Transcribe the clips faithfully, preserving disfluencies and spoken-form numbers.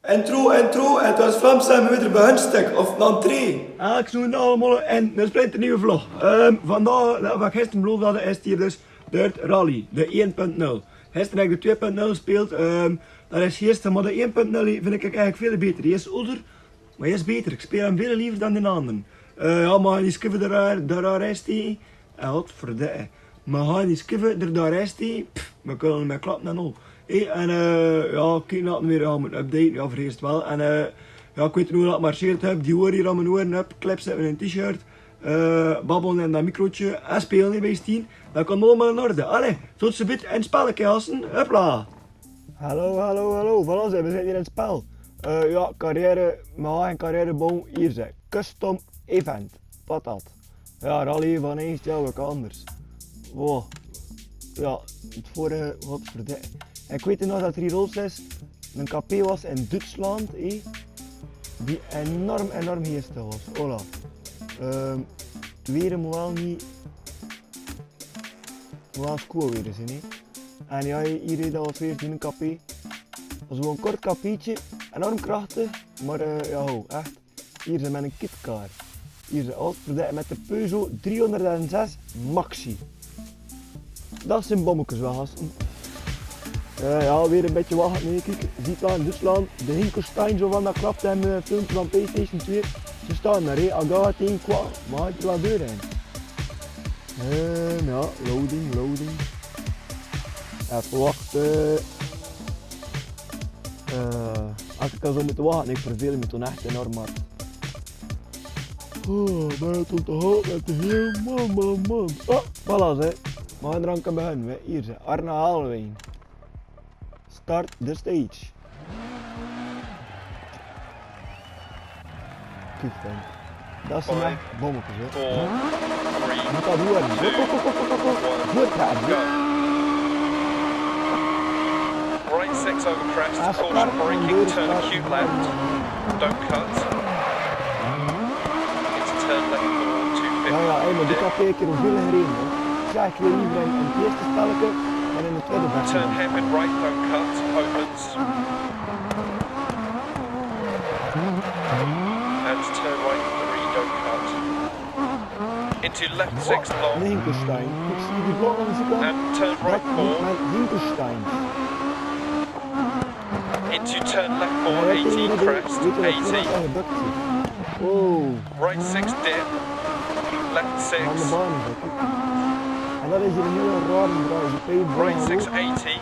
Intro, intro, het was Vlaamse Meter bij Hunstek of Nantri. Alex, hoe nou allemaal? En dat is een nieuwe vlog. Ehm, vandaag, nou, wat ik gisteren beloofd had, is hier dus de rally, de een punt nul. Gisteren heb ik de twee punt nul gespeeld. Ehm, dat is gisteren, maar de een punt nul vind ik eigenlijk veel beter. Die is ouder, maar die is beter. Ik speel hem veel liever dan de anderen. Eh, ja, maar die schuiven daar, daar, daar is die. En godverdomme. Maar ga die schuiven er daar is die. Pff, we kunnen met klappen en al. Hé, en eh, ja, kiek naar weer, ja, moet updaten, ja, vergeet het wel. En eh, ja, ik weet niet hoe dat marcheert, heb die oren hier aan mijn oren, heb clips, heb een t-shirt. Eh, babbelen en dat microotje. En spelen bij Steam. Dat komt allemaal in orde. Allee, tot ze bit en spelletje hassen. Hupla. Hallo, hallo, hallo. Voilà, ze, we zitten hier in het spel. Eh, ja, carrière, maar een carrière bon, hier zijn. Custom event. Patat. Ja, rally van eens, ja, wat anders. Wow. Ja, het vorige, wat voor de. Ik weet nog dat er hier ook is een café was in Duitsland, eh, die enorm, enorm heerste was. Hola. Ehm, het weer moet wel niet, wel schoon weer is, hè? En ja, hier, dat was weer in een café. Dat was gewoon een kort cafeetje, enorm krachtig, maar eh, ja, ho, echt. Hier zijn mijn kitcar. Hier zijn alles met de Peugeot driehonderdzes Maxi. Dat zijn bommetjes wel, gasten. Eh, ja, weer een beetje wachten, denk ik. Ziet daar in Duitsland de Hinkelstein zo van dat klap en eh, filmpje van PlayStation twee. Ze staan daar, hè. Aga, tien, kwa. Maar ik laat deur in. Eh, ja, loading, loading. Even wachten. Eh, als ik al zo moet wachten, ik verveel me toen echt enorm hard. Oh, maar het is toch ook met de heel man, man, man. Oh, voilà, ze. Maar dan kan bij hen, hè. Hier, ze. Arne Halloween. Start the stage. Kiek dan. Dat zijn echt bommetjes, hè. Four, three, moet dat doen. Two, one, go. Right six over crest, caution braking, turn acute left. Don't cut. Into turn left four, two fifty. Ja, ja, hey, maar dit gaat twee keer een hele herinnering, hè. Ja, ik wil liever een, een eerste spelletje en een tweede beste. Turn hairpin right, don't cut, opens. And turn right three, don't cut. Into left six long. Hinkelstein. Ik zie die blauwe aan de zijkant. And turn right four. Hinkelstein. Into turn left four, eighty, crest, eighty. Oh. Right six dip. Left six. Aan de baan, hè. En dat is hier een hele rare draai. Right six eighty.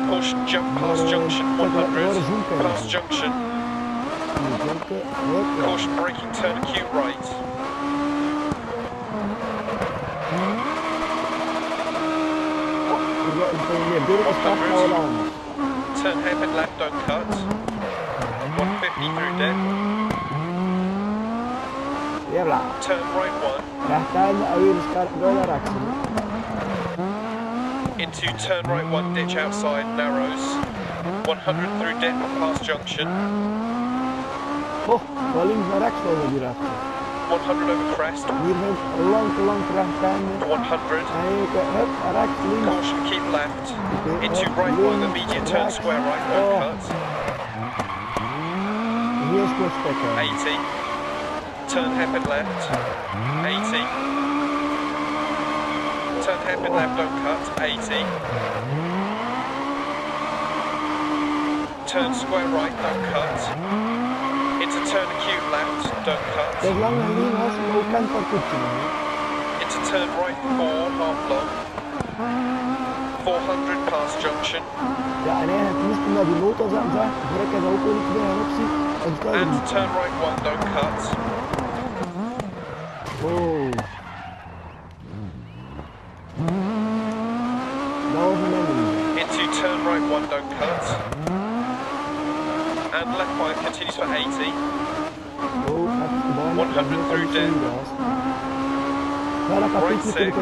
Caution, jump past junction one hundred. Past junction. Caution, braking, turn acute right. One hundred. Turn hairpin left, don't cut. One fifty through dip. Turn right one. Into turn right one, ditch outside, narrows. One hundred through dip, past junction. Oh, wel links naar rechts lopen hier achter. One hundred over crest. Hier een lang, lang recht aan. One hundred. En je hebt rechts, links. Caution, keep left. Into right one, immediate turn, square right, don't cut. Hier is crossback. Eighty. Turn hairpin left. Eighty. Turn hairpin left, don't cut. Eighty. Turn square right, don't cut. Into turn acute left, don't cut. Into turn right four, half long. Four hundred past junction. Ja, en eigenlijk moest ik naar die motor zetten, zeg. Direct even ook weer niet meer optie. En turn right one, don't cut. Oh. Into turn right one, don't cut. And left five continues for eighty. One hundred through dip. Right six.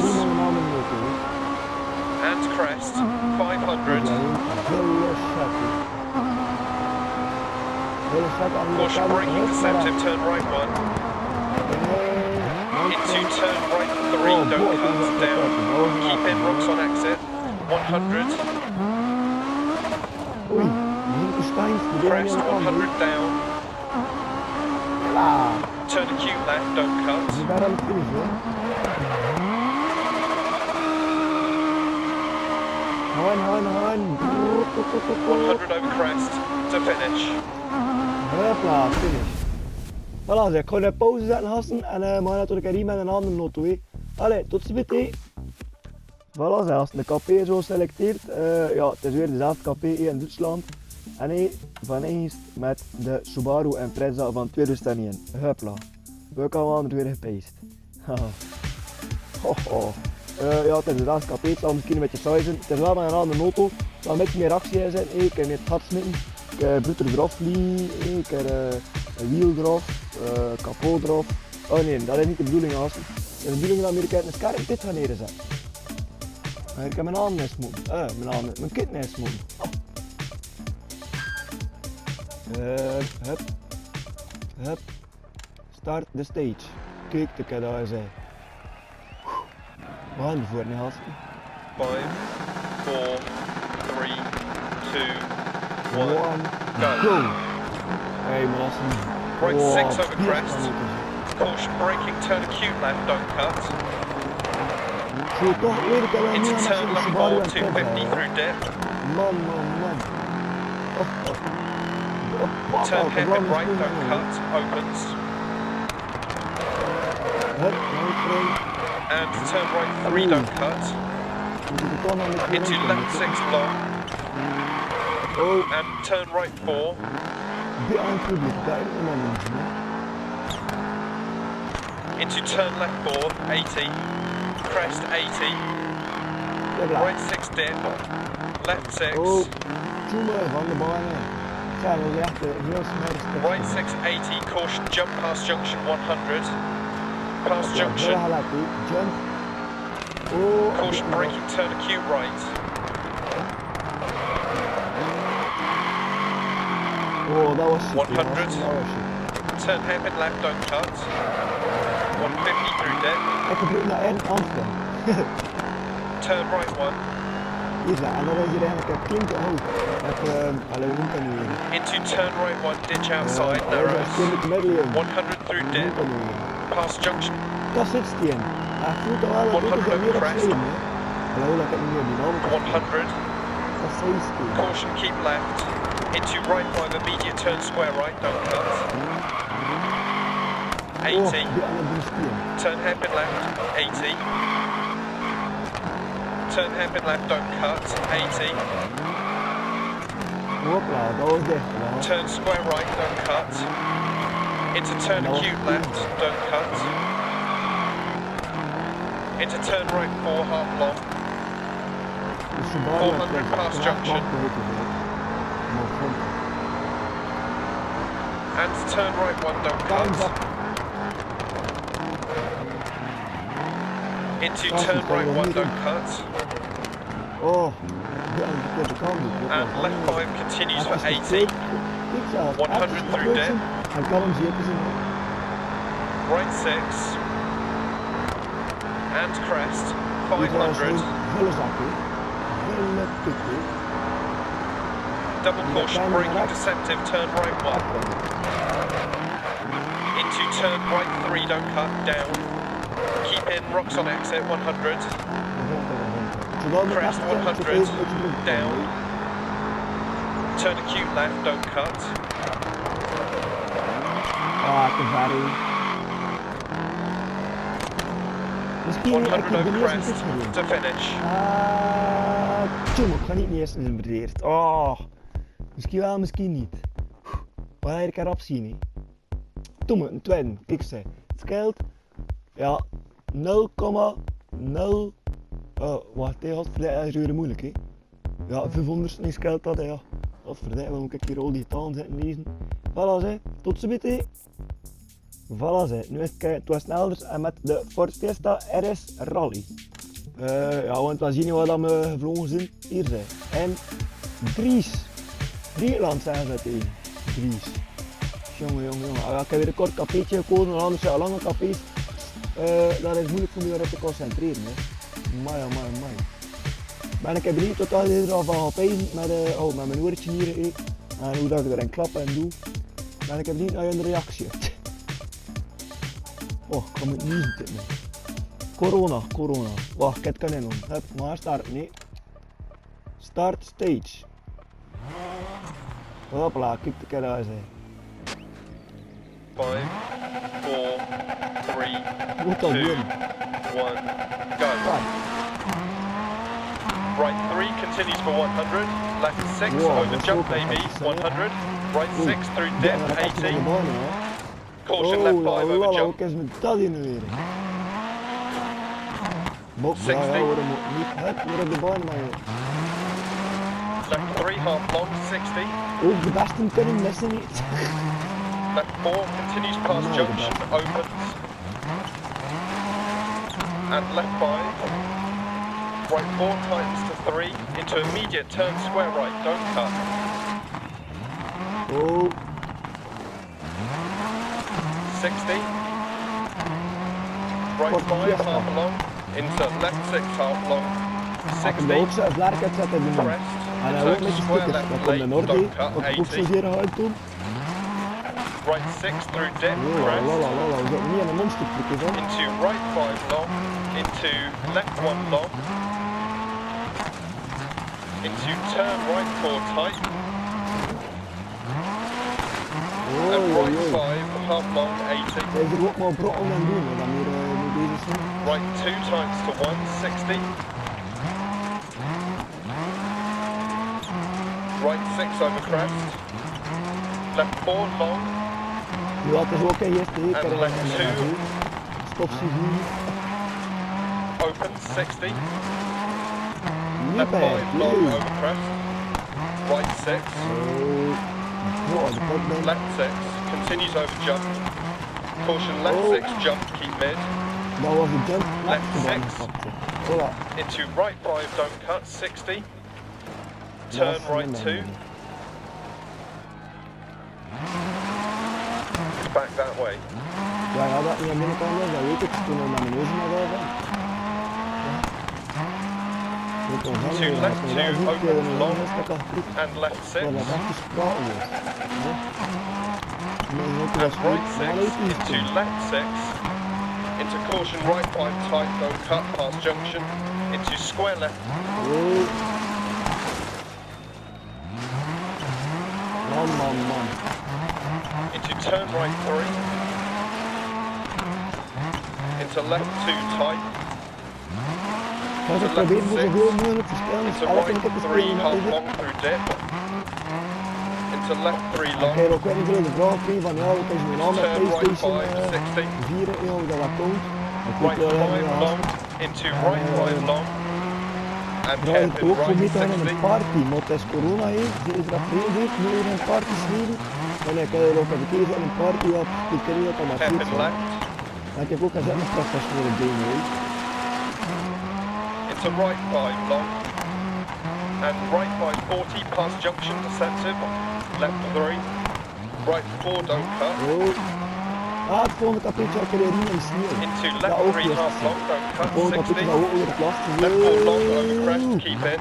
And crest, five hundred. Caution, braking deceptive, turn right one. Into turn right three, don't cut, down. Keep in, rocks on exit, one hundred. Oei, Hinkelstein. Crest one hundred down. Voilà. Turn acute left, don't cut. Ze dao aan 't finish, hè. Hoi, hoi, hoi. One hundred over crest to finish. Hopla, finish. Voilà, ze kone pauze zette, gasten, en, eh, me gaon natuurlik weer mit 'n anger auto, hè. Allee, tot ziens. Voilà, ze haste de K P zo geselecteerd. Eh, jao, 't is weer dezelfde K P, hè, in Duitsland. En hie van Eest mit de Subaru Impreza van tweeduizend een. Hopla. We kome aan, weer gepeest. Ho, ho. Eh, jao, 't is dezelfde K P, 't zal misschien 'n bietje saai zien. 't Is waal mit 'n anger auto. Waal 'n bietje mier actie in zit, hè. Kèk, mier gat smeten. Kèk, broeder d'raaf vlie, hè. Kèk, eh, 'n wiel d'raaf, eh, capot d'raaf. Oh nee, dat is neet de bedoeling, gasten. De bedoeling is dat mier 'n scherm dit gaon neerzette. Mer ik heb mien anger neet smeten. Eh, mien anger, mien kin neet smeten. Oh. Eh, hup. Hup. Start the stage. Kèk, de kado is, hè. We gaon veur, hè, gasten. Five, four, three, two, one, go. Hey, man, gasten. Right six over crest. Caution braking, turn acute left, don't cut. Into turn left four, two fifty through dip. Man, man, man. Turn hairpin right, don't cut. Opens. And turn right three, don't cut. Into left six long. And turn right four. Into turn left four, eighty. Crest eighty. Right six dip. Left six. Right six eighty, caution, jump past junction one hundred. Past junction. Caution braking, turn acute right. Oh, that was shit, one hundred. That was shit. Turn hairpin left, don't cut. One fifty through dip. Turn right one. Isa, allora gira anche a Clint Hall. Ecco, ehm, allora non cammina. Into turn right one, ditch outside, narrows. One hundred through dip. Past junction. One hundred over crest. One hundred. Caution, keep left. Into right five, immediate turn square right, don't cut. Eighty. Turn hairpin left, eighty. Turn hairpin left, don't cut, eighty. Hopla, that was it. Turn square right, don't cut. Into turn acute left, don't cut. Into turn right four, half long. Four hundred past junction. And turn right one, don't cut. Into turn right one, don't cut. Oh. And left five continues for eighty. One hundred through dip. Right six. And crest. Five hundred. Double caution, braking deceptive, turn right one. Into turn right three, don't cut, down. Keep in, rocks on exit, one hundred. Crest, one hundred, down. Turn acute left, don't cut. Ah, te vare. Misschien, one hundred over crest to finish. Ah, toen kan ik niet eens in verdeerd. Oh. Misschien wel, misschien niet. Wanneer ik erop zie, hè. Toen moet een twin, kijk ze. Het scheelt, ja, nul komma nul. Oh, wacht, hè, godverdomme, dat is weer moeilijk, hè. Ja, vijfhonderd is scheelt dat, hè, ja. Godverdomme, moet ik hier al die talen zitten lezen. Voilà, hè. Tot ziens, hè. Voilà, zeg. Nu is het, het was snel dus, en met de Ford Fiesta R S Rally. Eh, ja, want we zien wat dan we gevlogen zien. Hier, zeg. En Dries. Griekenland zijn ze tegen. Dries. Jongen, jongen, jongen. Ah, ja, ik heb weer een kort K P'tje gekozen, want anders zijn lange K P's. Eh, dat is moeilijk voor mij om op te concentreren, hè. Amai, amai, amai. Maar ik heb niet totaal hier al van K P's, maar, eh, oh, maar mijn oortje hier, eh. Nao, noe dat ik d'r en klap en doe. Nao, ik höb neet ins en reactie. Oh, ik gaon mit niezen tippen. Corona, corona. Wach, ket kan en doon. Hup, maar start, nein. Start stage. Hoppala, kiek de kera ise. Five, four, three, two, one, go. Right three continues for one hundred. Left six over jump maybe, one hundred. Right six through dip, eighty. Caution, left five over jump. Sixty. Left three, half long, sixty. Left four continues past junction, opens. And left five. Right four tightens to three, into immediate turn, square right, don't cut. Sixty. Right five, half long. Into left six, half long. Sixty. Crest. Into square left, late, don't cut, eighty. Right six through dip, crest. Into right five long. Into left one long. Into turn right four tight. And right five, half long, eighty. Right two tights to one, sixty. Right six over crest. Left four long. And left two. Open. Sixty. Left five long over crest. Right six. Left six. Continues over jump. Caution, left six jump, keep mid. Left six. Into right five, don't cut. Sixty. Turn right two. Back that way. Into left two, open long, and left six. And right six, into left six. Into caution, right five tight, don't cut, past junction. Into square left. Into turn right three. Into left two tight. Into left six. Into right three, half long through dip. Into left three long. Into turn right five, sixty. Right five long. Into right five long. And hairpin right, sixty. Hairpin left. Into right five long. And right five forty, past junction, deceptive. Left three. Right four, don't cut. Into left three, half long, don't cut, sixty. Left four long, over crest, keep in.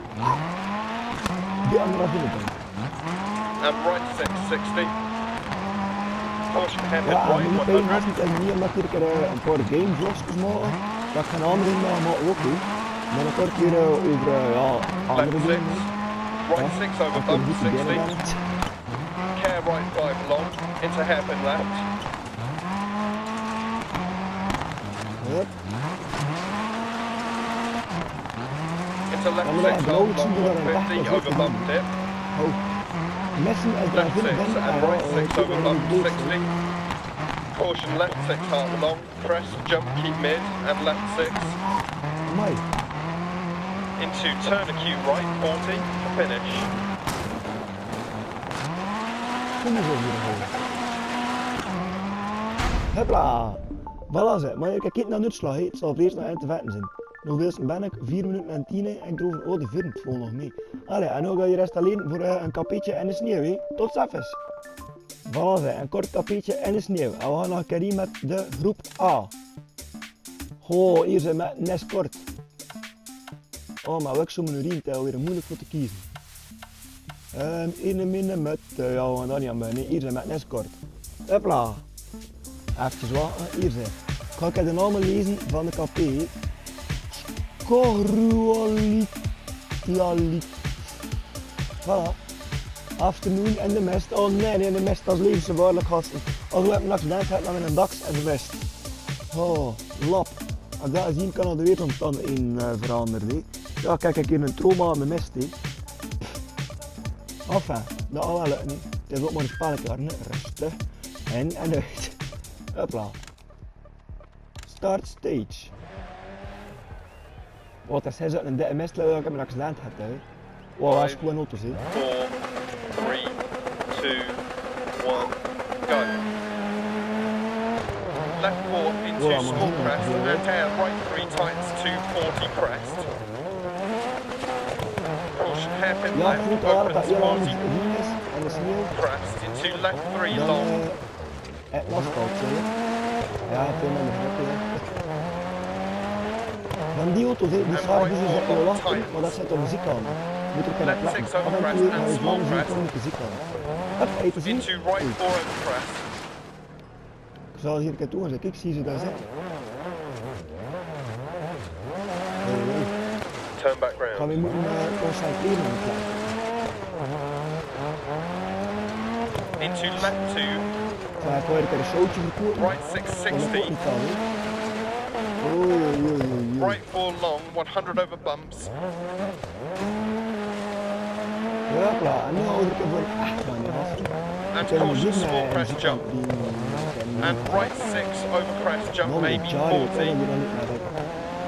And right six, sixty. Caution, hairpin right, one hundred. Left six. Right six over bump, sixty. Care right five long, into hairpin left. Into left six, half long, one fifty, over bump dip. Left six and right six over bump, sixty. Caution, left six, half long. Crest, jump, keep mid, and left six. Into turn acute right, forty, to finish. Hepla! Voilà, zeg maar, ik heb niet naar nut slag, het zal eerst naar eind te vetten zijn. Nog eens ben ik, vier minuten en tien, en ik droeg een oude vriend, vul nog mee. Allee, en ook al je rest alleen voor eh, een kapietje en een sneeuw, hè. Tot zelfs. Voilà, zeg, een kort kapietje en is nieuw. En we gaan nog een keer met de groep A. Ho, hier zijn met Neskort. Oh, maar welk zo'n menü, het is alweer moeilijk voor te kiezen. Eh, Ehm, in de minne met, eh, ja, en dan ja, maar niet iedereen met Nescort. Hopla. Efkes wachte, eh, hier ze. Kan ik de naam lezen van de café? Corruolitlalit. Voilà. Afternoon en de mest. Oh nee, nee, de mest, dat is levensgevaarlijk, gasten. Als we een accident hebben, dan in een daks en de mest. Oh, lap. Als dat zien kan, de weeromstand in, eh, veranderen, hè. Ja, kijk, ik heb een trauma aan de mest, hè. Enfin, dat allemaal leuk, hè. Het is ook maar een spelletje, hè. Rustig. En, en uit. Hopla. Start stage. Wat is hij zo in de M S, terwijl ik hem langs de hand had, hè? Wow, hij is gewoon auto, hè? Four, three, two, one, go. Left four into small crest and hair right three tightens to forty crest. Caution, hairpin left, opens forty crest into left three long. Eh, was dat zo? Ja, ik vind dat een grapje. Dan die auto, die, die vragen dus echt wel af, maar dat zit op muziek aan. Moet ik naar de plek. Af en toe maar eens lang zien, kom ik muziek aan. Hup, eten zien. Into right four over crest. Ik zal hier kijken toe, zeg ik, zie ze daar zitten. Turn back round. Gaan we moeten, eh, concentreren op het. Into left two. Gaan we even een showtje verkopen? Right six sixty. Oei, oei, oei, oei. Right four long, one hundred over bumps. Hopla, en nu hou ik even acht man vast. And caution, small crest jump. And right six over crest jump, maybe forty.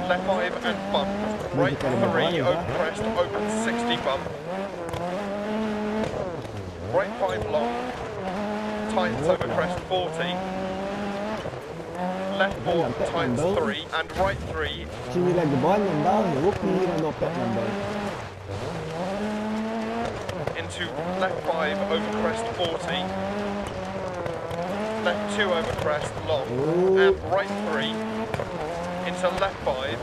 Left five and bump. Right three over crest, open sixty bump. Right five long. Tightens over crest forty. Left four tightens three and right three. Zie je like de baan en baan, je loopt hier en dan pet en baan. Into left five over crest forty. Left two over crest long. And right three. Into left five.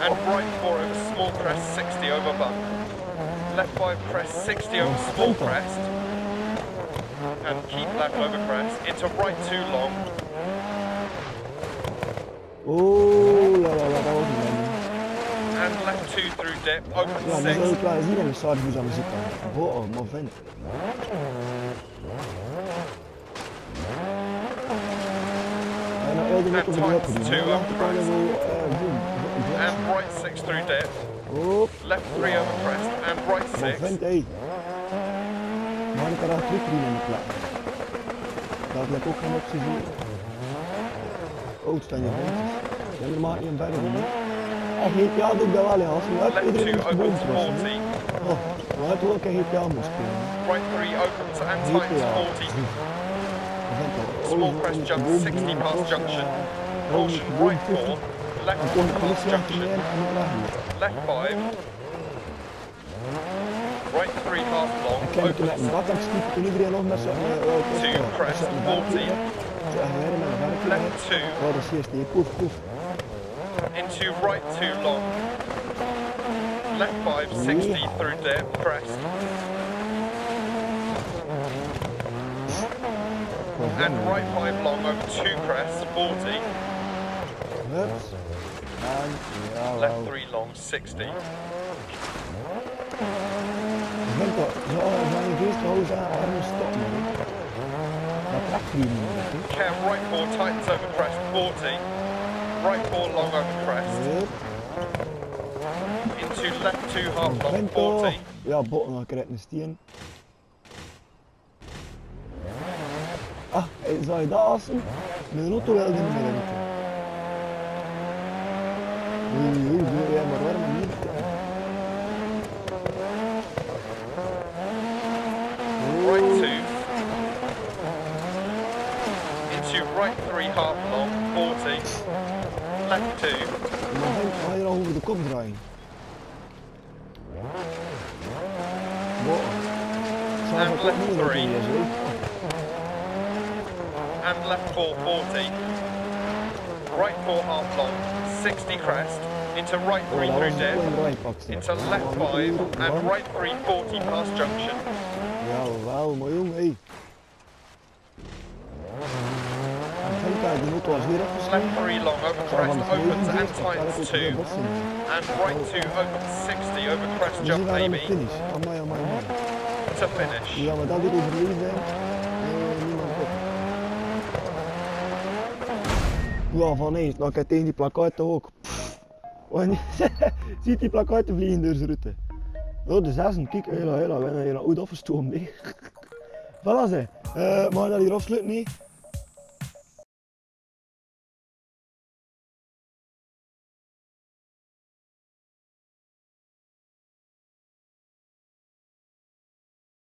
And right four over small crest sixty over bump. Left five crest sixty over small crest. And keep left over crest into right two long. Oh là là là, that was amazing. And left two through dip, open six. Ja, nu zal ik laten zien en de start hoe ze aan de zit. Oh, oh, maar vent. And tightens two over crest. And right six through dip. Left three over crest and right six. Vent, hey. Man, ik kan daar terug in de plaats. Dat lijkt ook geen optie zien. Oh, het staan hier ventjes. Ja, normaal in verder niet. Echt niet, ja, doe ik dat wel, ja. Als we iedereen op de boom crossen. Oh, wat wil ik echt niet aan moeten spelen. Right three opens and tightens forty. Small crest jump sixty past junction. Caution, right four. Left four past junction. Left five. Right three half long, open two crest forty. Left two. Into right two long. Left five sixty through dip, crest. And right five long over two crest, forty. Left three long, sixty. Vent toch, zo, zo aan de geest, hoe is dat? Waarom stop, man? Dat echt niet, man. Kehr right four tightens over crest, forty. Right four long over crest. Into left two half long, forty. Ja, botten, dan krijg ik een steen. Ah, eh, zou je dat afzien? Minuto wel in de minuto. Oei, oei, oei, ja, maar waarom niet? Right two. Into right three half long, forty. Left two. Maar hij, hij al over de kop draaien. And left three. And left four forty. Right four half long. Sixty crest. Into right three through div. Into left five and right three forty past junction. Jawel, mooi jong, ei. Left three long over crest, opens and tightens two. And right two, open sixty over crest, jump maybe. To finish. Jao, maar dat ik overleefd ben. Eh, niemand op. Jao, van eens. Dan kan ik tegen die plakkaat toch ook. Zie die plakkaat vliegen door de route. Oh, de zesde. Kiek, hela, hela, we hebben hier een oud afgestoomd, hè. Voilà, zeg. Eh, maar dat hier afsluiten, nee.